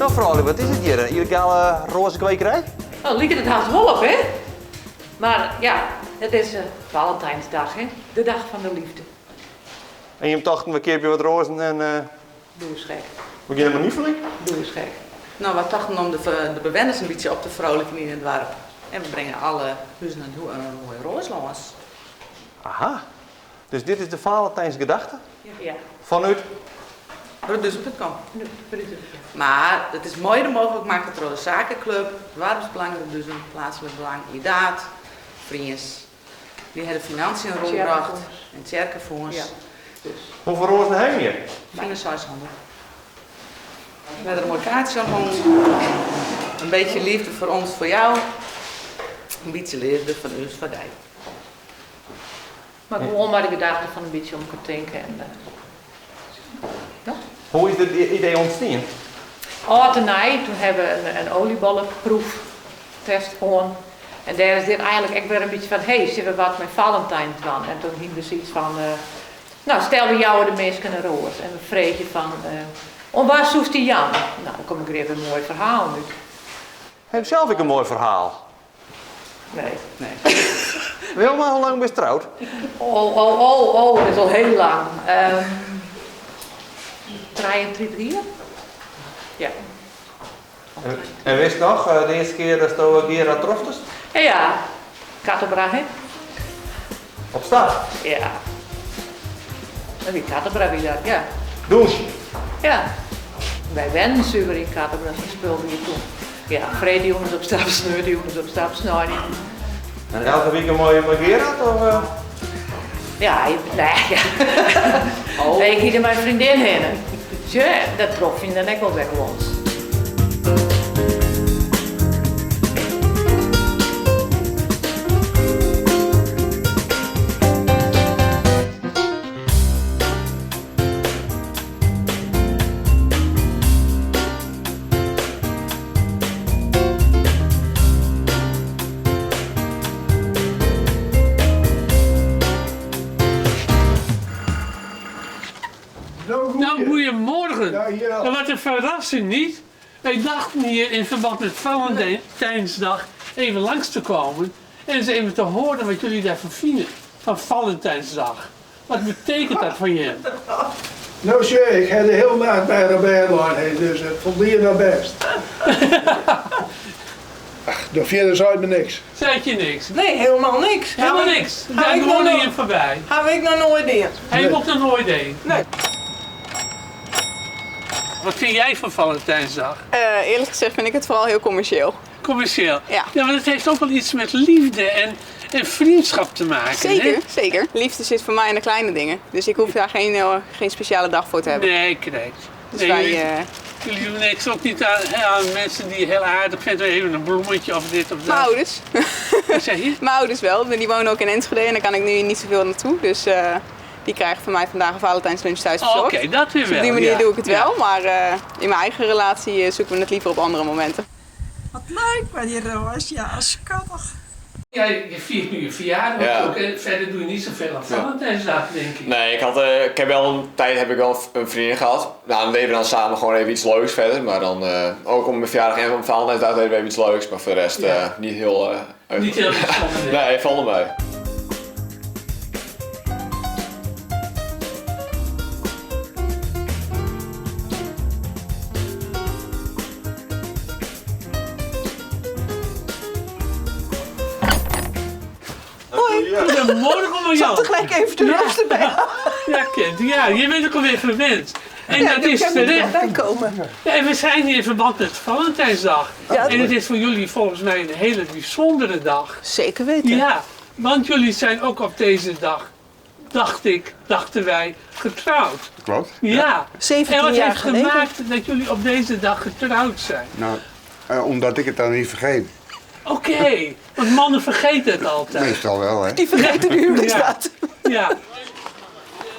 No froulju, wat is it hjir? In yllegale roazekwekerij? No, liket it hast wol op, hè? Mar ja, it is Valentijnsdag, hè? De dag fan de liefde. En jim tochten, we keapje wat roazen en. Doe eens gek. We gean mar nufeljen. Doe eens gek. No, wy tochten om de bewenners in bytsje op te frolijken yn it doarp. En we bringe alle huzen in moaie roas lâns. Aha, dus dit is de Valentijnsgedachte? Ja. Fanút? Reduzum.com. Mar it is mede mooglik makke troch de Sakenklup, Doarpsbelang Reduzum, Plaatselijk Belang Idaerd, Friens. Dy ha de financiën rûnbrocht en Tsjerkefûns. Hoefolle roazen ha je hjir? 6500. We ha der in moai kaartsje oan hongen. Een beetje liefde voor ons voor jou. In bytsje leafde fan ús foar dy. Mar gewoan mei de gedachte fan in bytsje om elkoar tinke en ja. Hoe is dit idee ûntstien? Ald en nij, toen ha we in oliebolleproeftest hân. En dêr is dit eigenlik ek wer in bytsje fan, hé, sille we wat mei Valentijn dwaan? En toen hiene we sayts fan, no, stel we jouwe de minsken in roas en we freegje fan, oan wa soest dy jaan? No, dan komme grif wer moaie ferhalen út. Ha jim sels ek in moai ferhaal? Nee. Nee. Wilma, hoe lang bist troud? Oh, oh, oh, oh, dat is al hiel lang. 33 jier? Ja. En witst noch, de earste kear datsto Gerard troftest? Ja, Kattenbra, hè? Op stap? Ja. Dat wie Kattenbra wie dat, ja. Dûnsje? Ja. Wy wennen suver yn Kattenbra, sa'n spul wie toen. Ja, freedtejûns op stap, sneontejûns op stap, sneintejûns. En elke wike mei Gerard, of? Ja, nee, ja. Oh. Nee, ik hie der mei in freondin hinne. Sjoch, dat trof je dan ek wol wer gewoan. Nou, goedemorgen. Ja, wat een verrassing, niet? Wij dachten hier in verband met Valentijnsdag even langs te komen en eens even te horen wat jullie daarvan vinden, van Valentijnsdag. Wat betekent dat foar jim? No sjoch, ik ha de hiele nacht by har op bêd lein, dus it foldie noch bêst. Ach, no fierder seit my niks. Seit je niks? Nee, helemaal niks. Helemaal niks? Daar gewoan oan jim foarby? Ha ik noch noait dien. Ha je ook noch noait dien? Nee. Wat vind jij van Valentijnsdag? Eerlijk gezegd vind ik het vooral heel commercieel. Commercieel? Ja. Ja, want het heeft ook wel iets met liefde en vriendschap te maken. Zeker, hè? zeker. Liefde zit voor mij in de kleine dingen. Dus ik hoef daar geen speciale dag voor te hebben. Nee, correct. Dus Nee, wij, jullie doen niks ook niet aan mensen die je heel aardig vindt. Even een bloemetje of dit of dat. Mijn ouders. Wat zeg je? Mijn ouders wel. Die wonen ook in Enschede en daar kan ik nu niet zoveel naartoe. Dus die krijgen van mij vandaag een Valentijnslunch thuis Oh, verzorgd. Oké, dat weer Dus op die wel, manier ja. doe ik het Ja. wel. Maar in mijn eigen relatie zoeken we het liever op andere momenten. Wat leuk met die roos, ja, skattich. Ja, je viert nu je verjaardag Ja. ook en verder doe je niet zoveel aan Valentijnsdag, denk ik. Nee, ik heb wel een tijd heb ik wel een vriendin gehad. Nou, dan deden we dan samen gewoon even iets leuks verder. Maar dan ook om mijn verjaardag en om Valentijnsdag deden we even iets leuks. Maar voor de rest, Ja. niet heel, Niet heel bijzonder, nee. Nee, valt mee. Hoi. Goedemorgen, Marjan. Zal tegelijk even de Ja. roos erbij halen? Ja, kind. Ja, je bent ook alweer gewend. En Ja, dat ik is kan er terecht. bij komen. Ja, en we zijn hier in verband met Valentijnsdag. Ja. En het is voor jullie volgens mij een hele bijzondere dag. Zeker weten. Ja, want jullie zijn ook op deze dag, dacht ik, dachten wij, getrouwd. Klopt. Ja. 17 En wat jaar heeft geleden. gemaakt dat jullie op deze dag getrouwd zijn? Nou, omdat ik het dan niet vergeet. Oké, want mannen vergeten het altijd. Meestal wel, hè? Die vergeten de huwelijksdatum. Ja. Ja.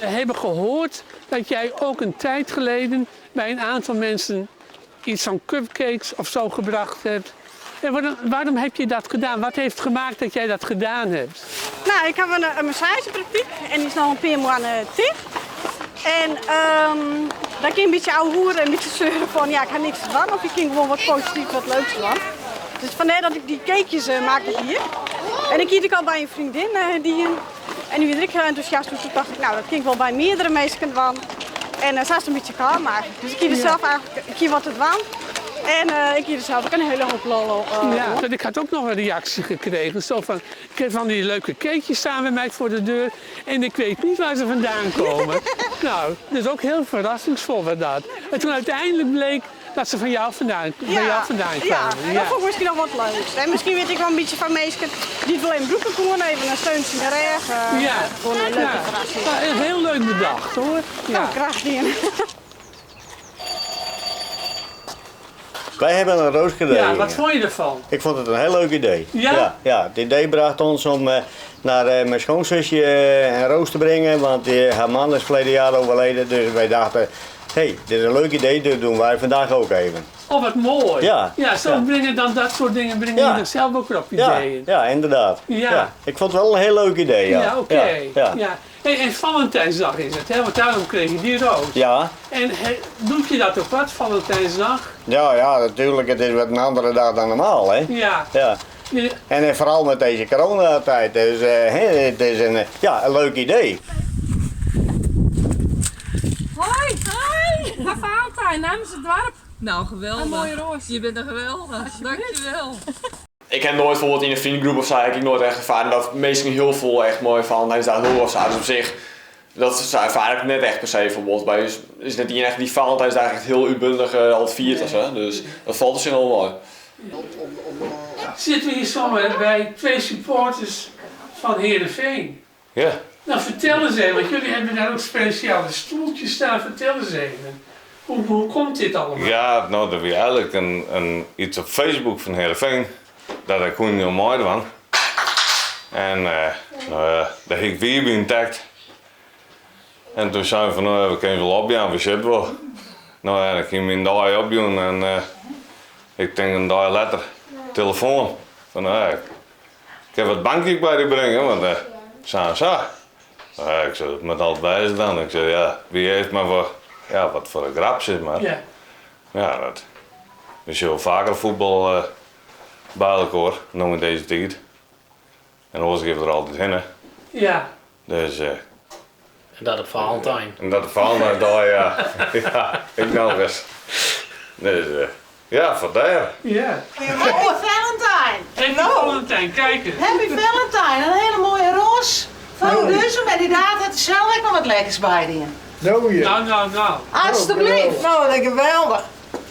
We hebben gehoord dat jij ook een tijd geleden bij een aantal mensen iets van cupcakes of zo gebracht hebt. En waarom heb je dat gedaan? Wat heeft gemaakt dat jij dat gedaan hebt? Ik heb een massagepraktijk en die is nog een paar maanden dicht. En Dan kin in bytsje ouwehoere en in bytsje seuren fan ja, ik ha niks te dwaan. Of je kin gewoan wat posityfs, wat leuks dwaan. Dus fandêr dat ik dy cakejes makke hie. En ik hie it ek al by in freondin dien. En dy wie der ek hiel entûsjast oer. Toen tocht ik, nou dat kin ik wol by meardere minsken dwaan. En sa is it in bytsje kaam eigentlik. Dus ik hie der sels eigentlik, ik hie wat te dwaan. En ik hie der sels ek in hiele hoop lol oan. Ja, want ik had ook nog een reactie gekregen. Zo van, ik heb van die leuke cakejes staan bij mij voor de deur en ik weet niet waar ze vandaan komen. Nou, dat is ook heel verrassingsvol wat dat. En toen uiteindelijk bleek dat ze van jou vandaan, bij jou vandaan Ja, kwamen. en dat fûn ik miskien noch wat leuks. En miskien wit ik wol in bytsje fan minsken dy't wol even brûke koene, even in steuntsje yn de rêch. Gewoan in leuke ferrassing. Ja, heel leuk bedacht hoor. Ja. Nou, graach dien. Wij hebben een roos gekregen. Ja, wat vond je ervan? Ik vond het een heel leuk idee. Ja? Ja, ja, het idee bracht ons om naar mijn schoonzusje een roos te brengen, want haar man is verleden jaar overleden. Dus wij dachten, hé, dit is een leuk idee, dat doen wij vandaag ook even. Oh, wat mooi. Ja. Ja, zo Ja. brengen dan dat soort dingen brengen Ja. je er zelf ook weer op Ja, ideeën. ja, inderdaad. Ja. Ik vond het wel een heel leuk idee. Ja, Ja, oké. Ja, ja. Ja. Hey, en Valentijnsdag is het, hè? Want daarom kreeg je die roos. Ja. En he, doet je dat ook wat, Valentijnsdag? Ja, ja, natuurlijk. Het is wat een andere dag dan normaal, hè? Ja. Ja. Ja. En vooral met deze coronatijd. Dus hè, het is een leuk idee. Hoi! Hoi! Dag Valentijn, namens het dorp. Nou, geweldig. Een mooie roos. Je bent een geweldig. Dankjewel. Ik heb nooit bijvoorbeeld in een vriendengroep of zo, heb ik nooit echt ervaren dat mensen heel veel echt mooie Valentijnsdag doen of zo. Dus op zich, dat ervaar ik net echt per se bijvoorbeeld. Bij ons is net niet echt die Valentijnsdag echt heel uitbundig al het viert of zo. Dus dat valt op zich wel mooi. Zitten we hier zomaar bij twee supporters van Heerenveen. Ja. Nou, vertel eens even, want jullie hebben daar ook speciale stoeltjes staan. Vertel eens even. Hoe komt dit allemaal? Ja, nou, dat was eigenlijk iets op Facebook van Heerenveen. Dat ik kon heel mooi van. En nou ja, daar heb ik weer bij intact. En toen zei we van, nou, we kunnen wel opgaan, we zitten wel. Nou ja, ik ging mijn dag opdoen en ik denk een dag later, telefoon. Van, nou ja, ik heb wat bankje bij die brengen, want zo en zo. Nou ja, ik zei, het moet altijd bij zijn dan. Ik zei, ja, wie heeft maar voor, ja, wat voor een grap zit maar. Ja. Ja, dat is heel vaker voetbal bij elkaar, nog in deze tijd. En anders geven we er altijd heen, hè. Ja. Dus En dat op Valentijn. En dat op Valentijn, daar, ja. Ja, ik nou eens. Dus ja, vandaar. Ja. Happy Valentine! Happy Valentine, kijk eens. Happy Valentine, een hele mooie roos. Van Duzum en die daad had er zelf ook nog wat lekkers bij die. Nou, ja. Nou, nou, nou. Alsjeblieft. Nou, dat is geweldig.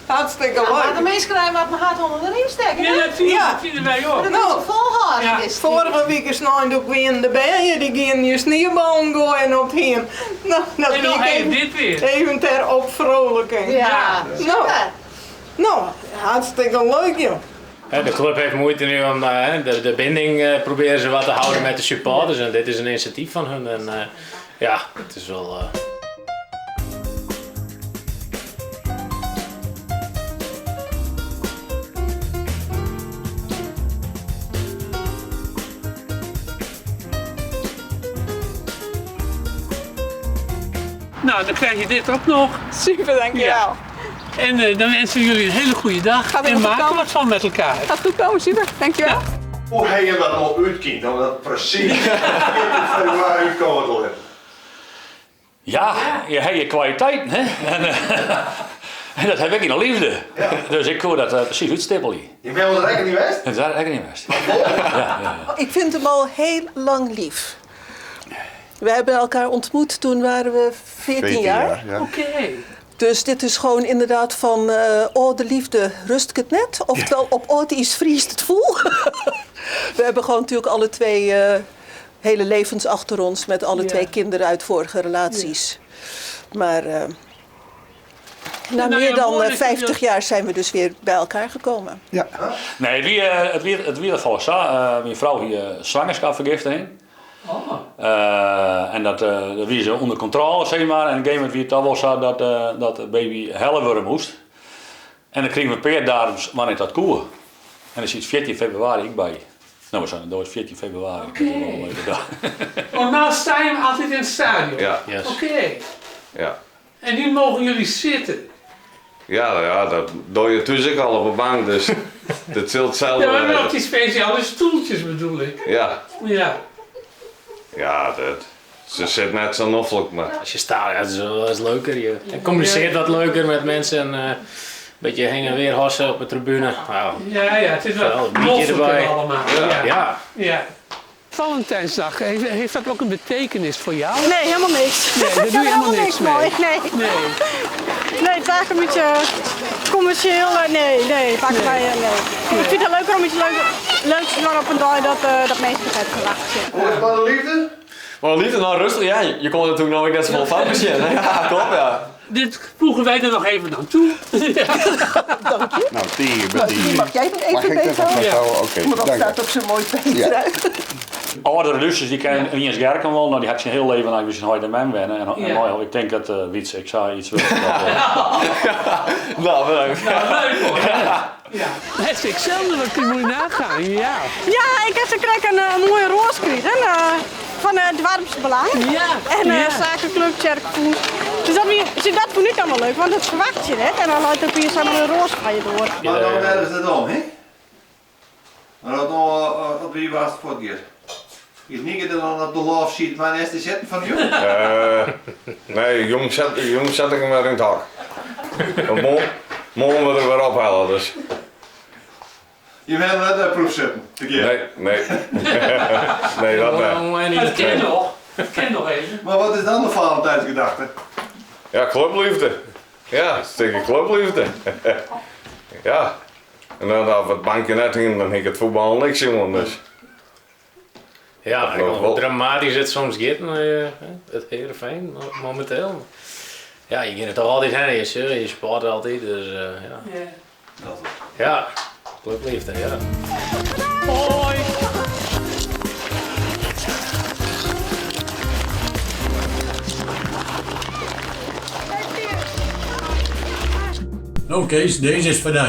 Hartstikke Ja, leuk. maar de mensen krijgen wat mijn hart onder de riem steken. Ja, hè? natuurlijk, dat vinden wij ook. Maar dat is volhouden. Is het. Vorige week is nou ook weer in de bijen, die gingen je sneeuwballen gooien op het heen. Nou, dat En dan vind ik even dit weer. Even ter opvrolijking. Ja, Nou, super. nou, hartstikke leuk joh. Hè, de club heeft moeite nu om de binding proberen ze wat te houden met de supporters. En dit is een initiatief van hun. En ja, het is wel. Nou, dan krijg je dit ook nog. Super, dankjewel. Ja. En dan wensen we jullie een hele goede dag. Gaat en helemaal goed maken komen. wat van met elkaar. Gaat goed komen, super. Dankjewel. Hoe heb je dat nog uitkiend? Dat dat precies in februari uitkomen te Ja, je hebt je kwaliteiten, hè? En en dat heb ik in de liefde. Dus ik kon dat precies uitstippelen. Je bent wel de rekening niet west? Dat is eigenlijk niet west. Ja, ja, ja. Ik vind hem al heel lang lief. We hebben elkaar ontmoet toen waren we 14 14 jaar. jaar, ja. Oké. Dus dit is gewoon inderdaad van, oh de liefde, rust ik het net? Oftewel, op oud is vriest het vol. We hebben gewoon natuurlijk alle twee hele levens achter ons met alle twee kinderen uit vorige relaties. Maar na Nou meer ja, dan mooi dat jullie 50 dat jaar zijn we dus weer bij elkaar gekomen. Ja. Nee, het wie dat volgens zo. Mijn vrouw hier zwangerschapsvergiftiging. Oh. En dat wie ze onder controle, zeg maar. En op een gegeven moment wie het al wel zo dat de baby helle worden moest. En dan kregen we per datum wanneer dat koe. En dan zit 14 februari ik bij. Nou, we zijn door 14 februari. Oké. Dat is wel een leuke dag. Normaal sta je hem altijd in het stadion. Ja. Yes. Oké. Ja. En nu mogen jullie zitten. Ja, ja, dat doe je thuis ook al op de bank, dus dat zult hetzelfde Ja, maar worden. op die speciale stoeltjes bedoel ik. Ja, Ja. ja, dat, ze zit net zo noffelijk, maar... Als je staat, ja, het is wel eens leuker. Je, je communiceert wat leuker met mensen. En, een beetje heen en weer hossen op de tribune. Nou, Ja, ja, het is wel Wel, een biertje noffelijker erbij. allemaal. Ja. Ja. ja. Valentijnsdag, heeft, heeft dat ook een betekenis voor jou? Nee, helemaal niks. Nee, daar Ik doe je heb helemaal niks mee. mee. Nee. Nee. Nee, het is eigenlijk een beetje commercieel. Nee, nee, het maakt mij, nee. Ik vind het leuker om iets leuks te doen op een dag dat, dat mensen het hebben verwacht. Hoe is het liefde? Maar liefde, nou rustig, ja, je kon er natuurlijk nog net zoveel van misschien. Ja, klopt ja. Dit voegen wij er nog even aan toe. Dank je. Nou, die, Nou, die mag jij nog even Mag ik dat beethouden? even vasthouden? Oké, Maar dat dank je. staat ook zo mooi bij Ja. eruit. Oudere Russen die kennen Riens Gerken wel, nou die had zijn heel leven lang zijn Hoyt en Men wennen. En, en Ja. nou, ik denk dat Wietse, ik zou iets willen. Nou, bedankt. Nou, leuk hoor. Ja. Het is hetzelfde, wat kun je nagaan, ja. Ja, ik heb ze kreeg een mooie roos gekregen van het Dwarms Belang. Ja. En ja. Zakenclub Tjerkpoes. Dus dat, dus dat vond ik allemaal leuk, want dat verwacht je net. En dan loopt ook weer zo'n roos van je door. Maar dan daar is het om, hè? Maar dat nou, op wie was het voor het keer? Is niet dat dan op de love sheet maar eerst te zitten van jou? Nee, jong zet ik hem weer in het hak. Want Morgen moet ik weer ophalen, dus. Je bent net een proef zitten, te keer. Nee, nee. nee, dat niet. Dat ken nog. Dat ken nog even. Maar wat is dan de Valentijnsgedachte? Ja, clubliefde. Ja, een stukje clubliefde. ja. En dan op het bankje net in, dan heb ik het voetbal niks jongen, dus. Ja, Dat hoe wel. dramatisch het soms gaat, maar, het Heerenveen momenteel. Ja, je gaat er toch altijd heen, je sport altijd, dus ja. Ja. Ja, clubliefde, ja. Hoi. Nou Kees, deze is voor jou.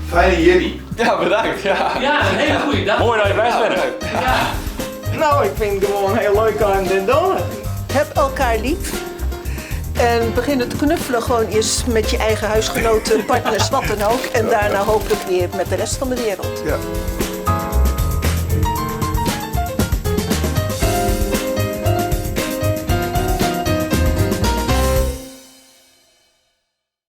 Fijne jullie. Ja, bedankt. Ja, Ja, een hele goede dag. Mooi dat je best bent. Nou, ik vind het gewoon heel leuk om dit doen. Heb elkaar lief. En begin het knuffelen gewoon eerst met je eigen huisgenoten, partners, wat dan ook. En daarna hopelijk weer met de rest van de wereld. Ja.